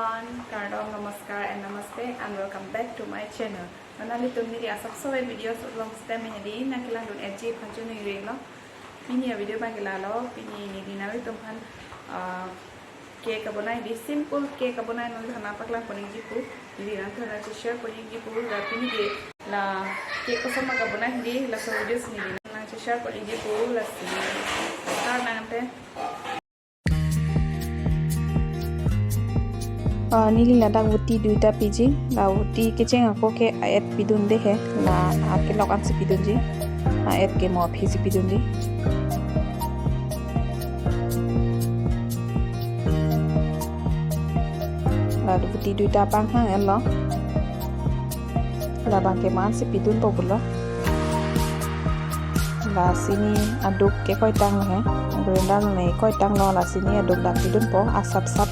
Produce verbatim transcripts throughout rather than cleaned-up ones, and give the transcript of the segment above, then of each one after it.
Kardom, namaskar and namaste and welcome back to my channel. Nanglitum neli asapso videos along stem hedi nangkelangdun-etji aphan choningri lo. Pini avideo abang ke lalo, pili neli nanglitum aphan, ah, cake abonai hedi, simple cake abonai nangli aphan nangpaklang poningji pu. Neli nangtum aphan nangche-share poningji pu, la pini ke la cake koson ma kabonai hedi, laso videos neli nangche-share poningji pu, lasi start nangte. Ah, neli ladak voti duita piji, la voti kecheng ako ke a-et pidunde he, la akelok ansi pidunji, a-et ke mo aphi si pidunji. La voti duita panghang-etlo. Labang ke mo ansi pidunpo pulo. La sini aduk ke koitanglo he. Grinder ne koitanglo, la sini aduk dak pidunpo asapsap.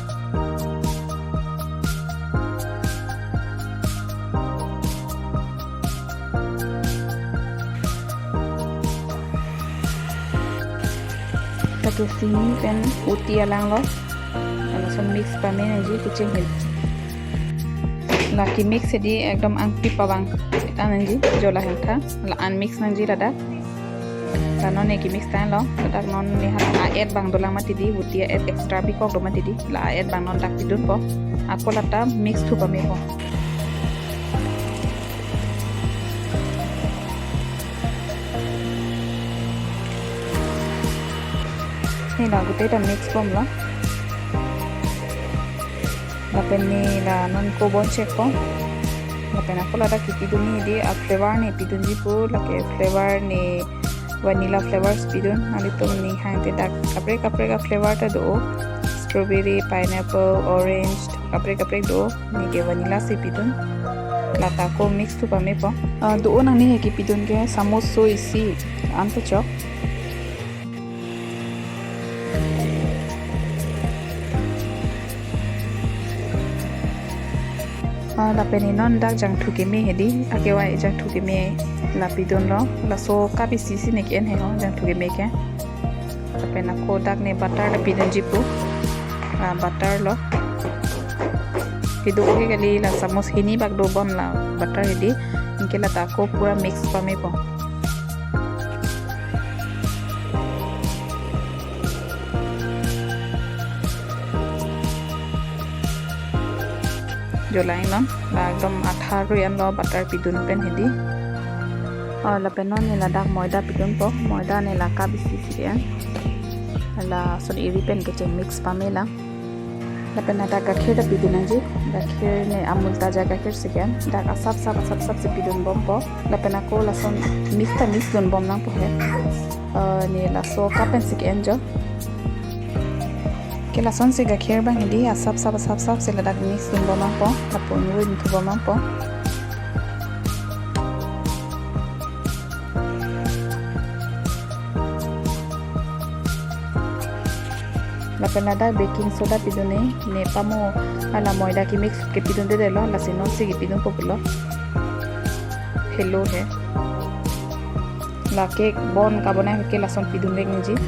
Lake sini pen voti alanglo. Lason mix pame nangji kecheng hedi. La kemix hedi ekdom angpi pavang. Eta nangji jo la hengtha. La unmix nangji ladak. La non ne kemix tanglo. Ladak non ne ha a-et abang dolang mati hedi. Voti a-et extra bikok do mati hedi. La a-et abang non dak pidunpo. Ako lata mix thu pamepo. Ne la gotei ta mix bomlo. Lapen ne la non ko bon chekpo. Lapen ako ladak kepidun hedi a-flavor ne pidunji pu, lake flavor ne vanilla flavors pidun. Nanglitum ning hangte dak kaprek kaprek a-flavor ta do. Strawberry, pineapple, orange, kaprek kaprek do. Ne ke vanilla si pidun. Lata ako mix thu pamepo. Ah, do nangne he kepidun ke samus so isi an ta chok. Ah, lapen ne non dak jangthu keme hedi, akewai jangthu keme la pidunlo, laso cup isi si ne ke-en he ho jangthu keme ke. Lapen ako dak ne butter la pidunji pu. Ah, butter lo. Kedo ke kali, la samus hini bak dobom la butter hedi. Anke lata ako pura mix pamepo. Jo la-ingnon, la ekdom atha rui anlo butter pidun pen hedi. Oh, lapen non ne ladak moida pidunpo, moida ne la cup isi si ke-en. Lason eri pen kecheng mix pame lang. Lapen ladak gakhir ta pidun nangji, gakhir ne Amul taja gakhir si ke-en, dak asapsap asapsap si pidun bompo. Lapen ako lason mix ta mix dun bom nangpo he. Eh, ne laso cup pen si ke-en jo. Ke lason si gakhir abang hedi asapsap asapsap si ladak mix dun bom nangpo, lapen win thu bom nangpo. Lapen ladak baking soda pidun ne, ne pamo hala moida kemix kepidundedetlo, lasi non si kepidunpo pulo. Hello he. La cake bon kabonai ke lason pidunvek nangji.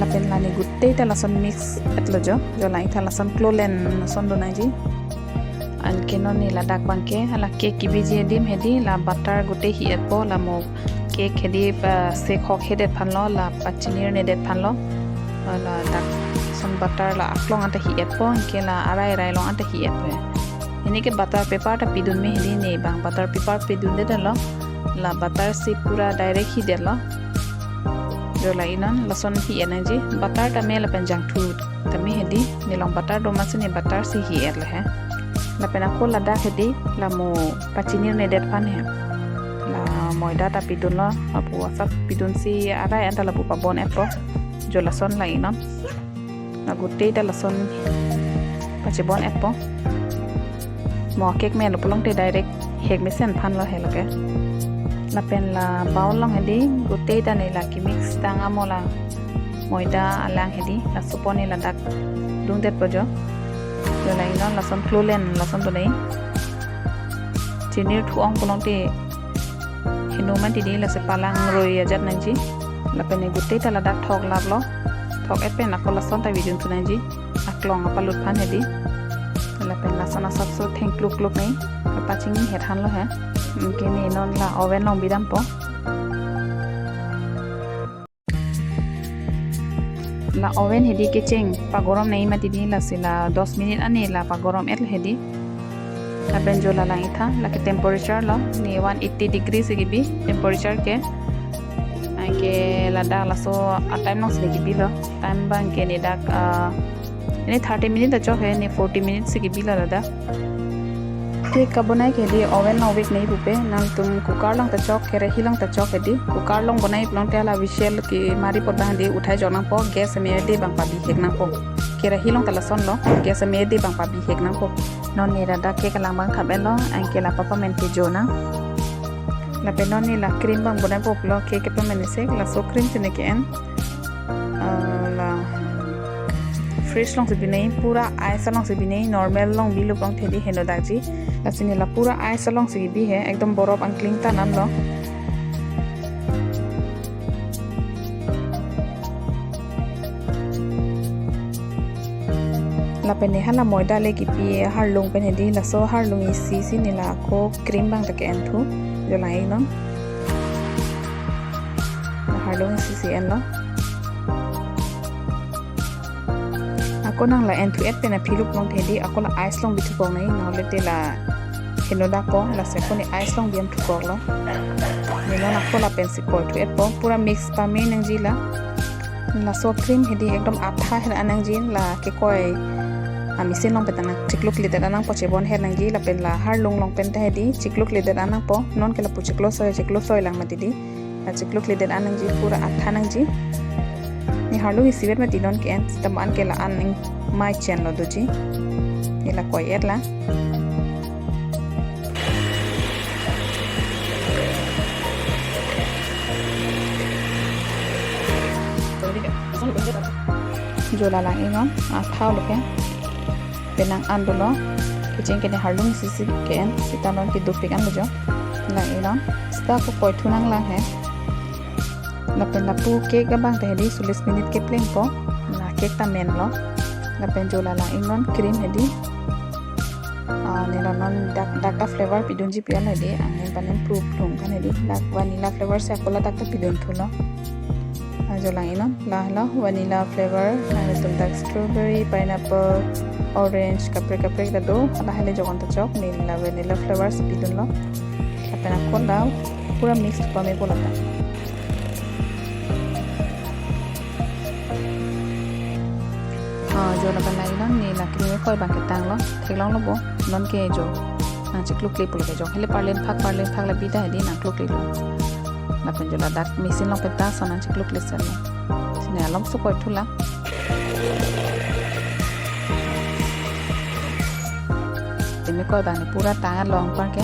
Lapen la ne gotei ta lason mix etlo jo. Jo la-ingtha lason klolen lason do nangji. Anke non ne ladak abang ke, hala cake kebiji adim hedi, la butter gotei hi-etpo, la mo cake hedi, ah, se khok hedet aphanlo, la pachinir nedet aphanlo. Ah, ladak son butter la aklong anta hi-etpo, anke la arai arai along anta hi-etpo. Hini ke butter paper ta pidun me hedi, ne abang butter paper pidundetlo. La butter si pura direct hidetlo. Jo la-ingnon, lason hi-et nangji. Butter tame lapen jangthu tame hedi. Ne along butter do amatsi ne butter si hi-etlo he. Lapen ako ladak hedi, la mo pachinir nedet aphan he. La moida ta pidunlo, lapu asap pidunsi arai anta lapu pabon-etpo. Jo lason la-ingnon. La gotei ta lason pachebon-etpo. Mo cake me lo pulote direct hek mesen aphanlo he lake. Lapen la bowl along hedi gotei ta ne la kemix tang amo la moida alang hedi, laso apot ne ladak dungdetpo jo. Jo la-ingnon lason klolen lason do ne. Chinir thu-ong pulote Heno mati di lasi palang roi ajat nangji. Lapen ne gute ta ladak thok laplo. Thok-et pen ako lason ta video thu nangji. Aklong apalut aphan hedi. Lapen lason asapso thengkluk kluk nai. Kapachingni het thanlo he. Anke ne non la oven along bidampo. La oven hedi kecheng pagorom nai mati di lasi la dos minute ane la pagorom-et hedi. Lapen jo la lang-ik tha, lake temperature lo, ne one eighty degree si kebi temperature ke. Anke ladak laso a time along si ne kebilo. Time abang ke ne dak, ah, ne thirty minute ta chok he, ne forty minutes si kebilo ladak. Cake kabonai ke hedi oven along vek nai pupe, nangtum cooker along ta chok, kerahi along ta chok hedi. Cooker along bonai pulote la whistle kemari apot abang hedi uthai jok nangpo, gas amei de abang pabihek nangpo. Kerahi along ta lasonlo, gas amei de abang pabihek nangpo. Non ne ladak cake alang abang thap-etlo, anke la papamen ke jo nang. Lapen non ne la cream abang bonaipo pulo, cake kepamen isi, laso cream si ne ke-en. Ah, la fridge along si binai, pura ice along si binai, normal along bilo pulote hedi henodakji. Lasi ne la pura ice along si bi he, ekdom borof angkling ta nanlo. Lapen ne hala moida le kipi harlung pen hedi, laso harlung isi si ne la ako cream abang ta ke-en thu, jo lang-ik non. La harlung isi si enlo. Ako nang la en thu-et pen aphi lo pulote hedi, ako la ice along bi thukok nai, nahole te la henodakpo, lasi ako ne ice along bi-em thukoklo. Ne non ako lapen si koi thu-etpo, pura mix pame nangji la. Laso cream hedi ekdom atha hel-an nangji, la kekoi a machine along pen ta nang chiklo kledet an nangpo, chebon hel nangji, lapen la harlung along pen ta hedi chiklo kledet an nangpo, non ke lapu chiklo soi, chiklo soi lang mati di. La chiklo kledet an nangji, pura atha nangji. Ne harlung isivet mati non ke-en, sitame an ke la an ning mai chenlo doji. Ne la koi-et la. Jo la lang-ik non, atha lo ke. Penang an dolo. Kecheng ke ne harlung isi si ke-en, sita non ke dopik an lo jo. Lang-ik non. Sita ako koi thu nanglang he. Lapen lapu cake abang ta hedi solis minute keplengpo. La cake ta menlo. Lapen jo la lang-ik non cream hedi. Ah, ne la non dak, dak ta flavor pidunji pi-an hedi. Angin panem proof lung kan hedi. Dak vanilla flavor si ako ladak ta pidun thulo. Ah, jo lang-ik non, lahelo vanilla flavor, nanglitum dak strawberry, pineapple, orange, kaprek kaprek ta do, lahai le jokon ta chok, ne la vanilla flavor si pidunlo. Lapen ako la pura mix pamepo lata. Ah, jo lapen lang-ik non, ne la cream koi abang ketanglo, theklonglo bo, non ke jo. Nang chiklo kle pulo ke jong. Hele parlin phak, parlin phak la bi ta hedi nang chiklo klelo. Lapen jo ladak machine along pen ta lason nang chiklo kle selo. Si ne alom so koi thulang. Timi koi abang ne pura tang along par ke.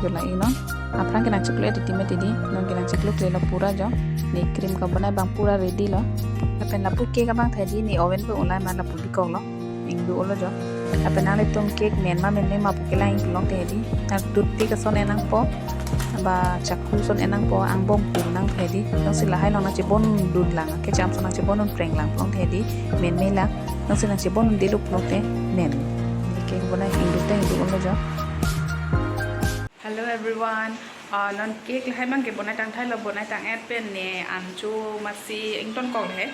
Jo lang-ik non. Aphrang ke nang chiklo-et titi me titi. Non ke nang chiklo klelo pura jo. Ne cream kabonai abang pura ready lo. Lapen lapu cake abang ta hedi ne oven pen ulai ma lapu bikoklo. Ingdun-olo jo. Lapen nanglitum cake men ma menme ma pu kelang-ik pulote hedi. Nang toothpick ason en nangpo. Ba chakhu ason en nangpo, angbong pu nang hedi. Jongsi lahai along nang chebondun lang, kecham ason nang chebondun preng lang pulote hedi. Menme lang. Jongsi nang chebondundelo pulote men. Cake bonai ingdun te ingdun-olo jo. Hello everyone. Ah, non cake lahai abang ke bonai tangthailo, bonai tang-et pen ne an cho masi ingtonkok he.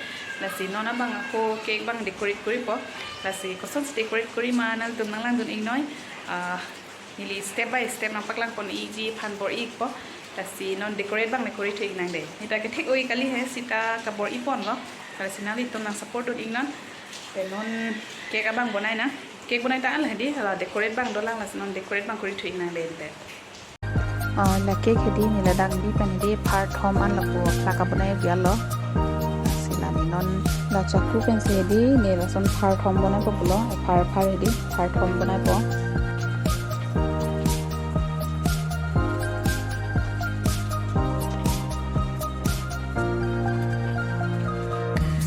Lasi non abang ako cake abang decorate koripo. Lasi kosonsi decorate kori ma nangtum nanglangdun ingnoi. Ah, neli step by step nangpaklangpon-ikji aphan bor-ipo. Lasi non decorate abang ne kori thu-ik nang dei. Ne ta kethek-oi kali he, sita kabor-iponlo. Lasi nanglitum nang support dun-ik non. Te non cake abang bonai nang. Cake bonai tang-et hedi, la decorate abang dolang, lasi non decorate abang kori thu-ik nang dei te. Ah, la cake hedi ne ladak bi pen hedi phar thom an lapu la kabonai bialo. Si la ne non la chakhu pensi hedi ne lason phar thom bonaipo pulo, phar phar hedi phar thom bonaipo.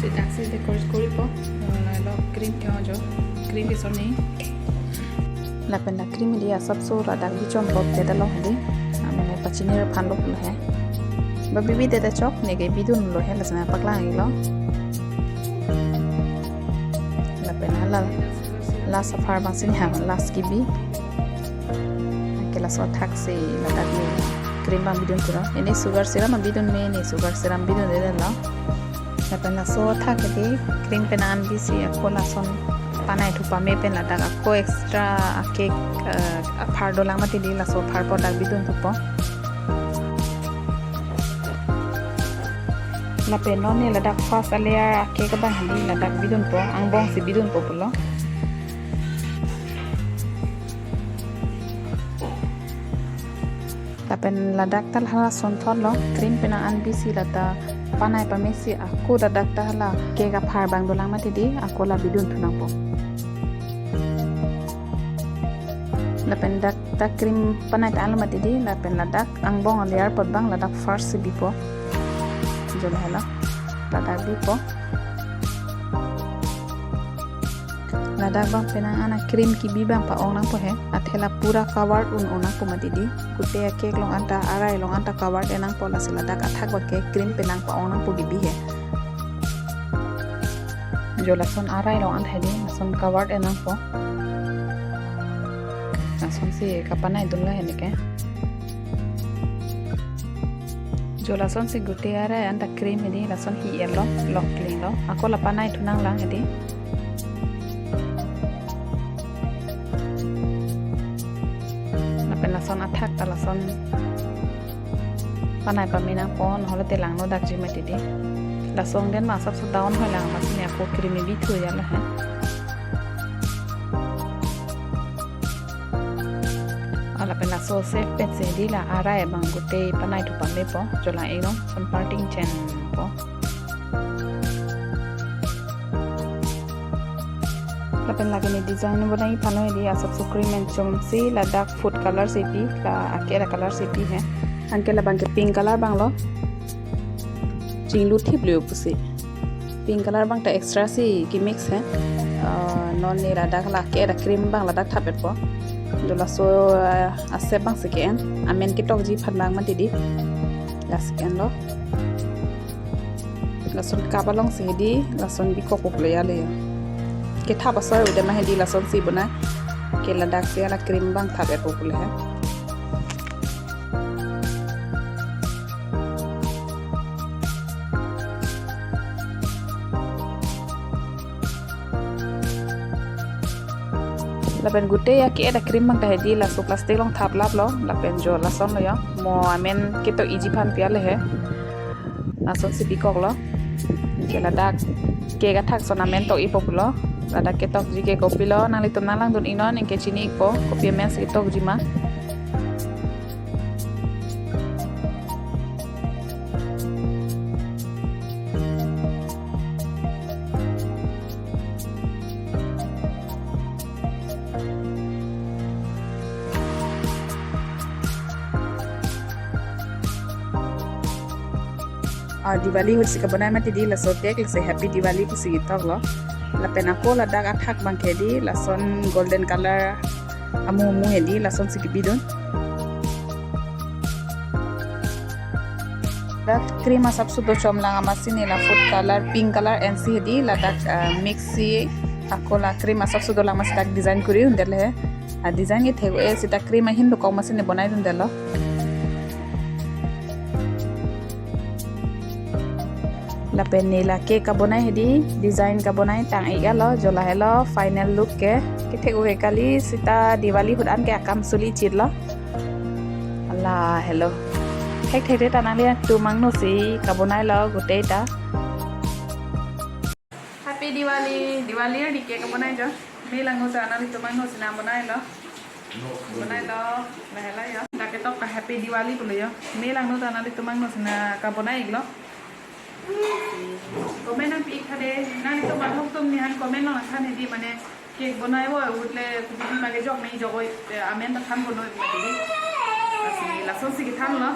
Sitang si decorate koripo, ah, la lo cream ke-o jo, cream ke soni. Lapen la cream hedi asapso ladak bichonpopte dalo hedi. Ah, mane Chini ra phan lo pulo he. Ba bibi det ta chok, neke bidun lo he, lason paklang-iklo. Lapen hala last apar abang si ne ha, last kebi. Anke laso athak si ladak ne cream abang bidun pulo. Neli sugar syrup abang bidun me, ne sugar syrup bidun detlo. Lapen laso athak hedi cream penang an bisi ako lason panai thu pame pen ladak ako extra a-cake, eh, aphar dolang mati hedi laso aphar pu dak bidun thupo. Lapen non ne ladak first a-layer a-cake abang hedi ladak bidunpo, angbong si bidunpo pulo. Lapen ladak ta hala son thotlo, cream penang an bisi lata panai pame si ako ladak ta hala cake aphar abang dolang mati hedi, ako la bidun thu nangpo. Lapen dak ta cream panai ta an lo mati hedi, lapen ladak angbong a-layer apot abang ladak first si bipo. Jo la helo, ladak bipo. Ladak abang penang an a-cream kebi abang pa-ong nangpo he. Athe la pura covered un-o nangpo mati hedi. Gutei a-cake along anta, arai along anta covered-e nangpo, lasi ladak athak abang ke cream penang pa-ong nangpo kebi he. Jo lason arai along anta hedi, lason covered-e nangpo. Lason si kapanai dunlo he neke. Jo lason si gutei arai anta cream hedi lason hi-etlo, lok klinglo. Ako la panai thu nanglang hedi. Lapen lason athak ta lason panai pame nangpo, nahole te langno dakji mati hedi. Lason den ma asapso down hoi lang, amatsi ne ako cream kebi thu ya la he. Lapen laso safe pen si hedi la arai abang gutei panai thu pamepo, jo lang-iknon, son parting chenpo. Lapen lake ne design bonai aphan hedi asapso cream enchom si ladak food color si pi, la ake a-color si pi he. Anke labang ke pink color abang lo. Chinglu thip lo pusi. Pink color abang ta extra si kemix he. Ah, non ne ladak lake a-cream abang ladak thap-etpo. Jo laso, ah, a-shape abang si ke-en. Amen ketokji aphan abang mati hedi. Lasi ke-enlo. Lason cup along si hedi, lason bikokpo pulo ya le. Kethap asai udah ma hedi lason si bonai. Ke ladak si hala cream abang thap-etpo pulo he. Lapen gutei ake a-cream abang ta hedi laso plastic along thap laplo, lapen jo lason lo ya. Mo amen ketok-ikji aphan pi ale he. Lason si bikoklo. Ke ladak cake athak son amen tok-ikpo pulo. Ladak ketokji ke kopilo, nanglitum nang langdun-iknon, neke chini-ikpo, kopi amen si ketokji ma. Ah, Diwali ahut si kabonai mati hedi laso cake, lasi Happy Diwali pusi ketoklo. Lapen ako ladak athak abang ke hedi lason golden color amu amu hedi lason si kebidun. Dak cream asapso dochom lang, amatsi ne la food color, pink color ensi hedi ladak, ah, mix si ako la cream asapso dolang, amatsi dak design kuri un-edetlo he. Ah, design ke thek-o-e seta cream ahin dokok amatsi ne bonai dun-edetlo. Lapen ne la cake kabonai hedi, design kabonai tang-ik alo, jo la helo final look ke. Kethek-o-e kali, seta Diwali ahut an ke akam suli chitlo. La helo. Thekthedetji ta nanglitum angno si kabonailo gutei ta. Happy Diwali, Diwali arni cake kabonai jo. Me langno ta nanglitum angno si nangbonailo. Bonailo, la helo yo. Dak ketok ta Happy Diwali pulo yo. Me langno ta nanglitum angno si nang kabonai-iklo. Comment nangpi-ik tha dei, nanglitum atum atum ne han comment along nangthan hedi, mane cake bonai vo ahut le kopi ma kejok nangji jok oi, eh, amen ta than ponoi mati dei. Lasi lason si kethanlo.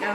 Ya.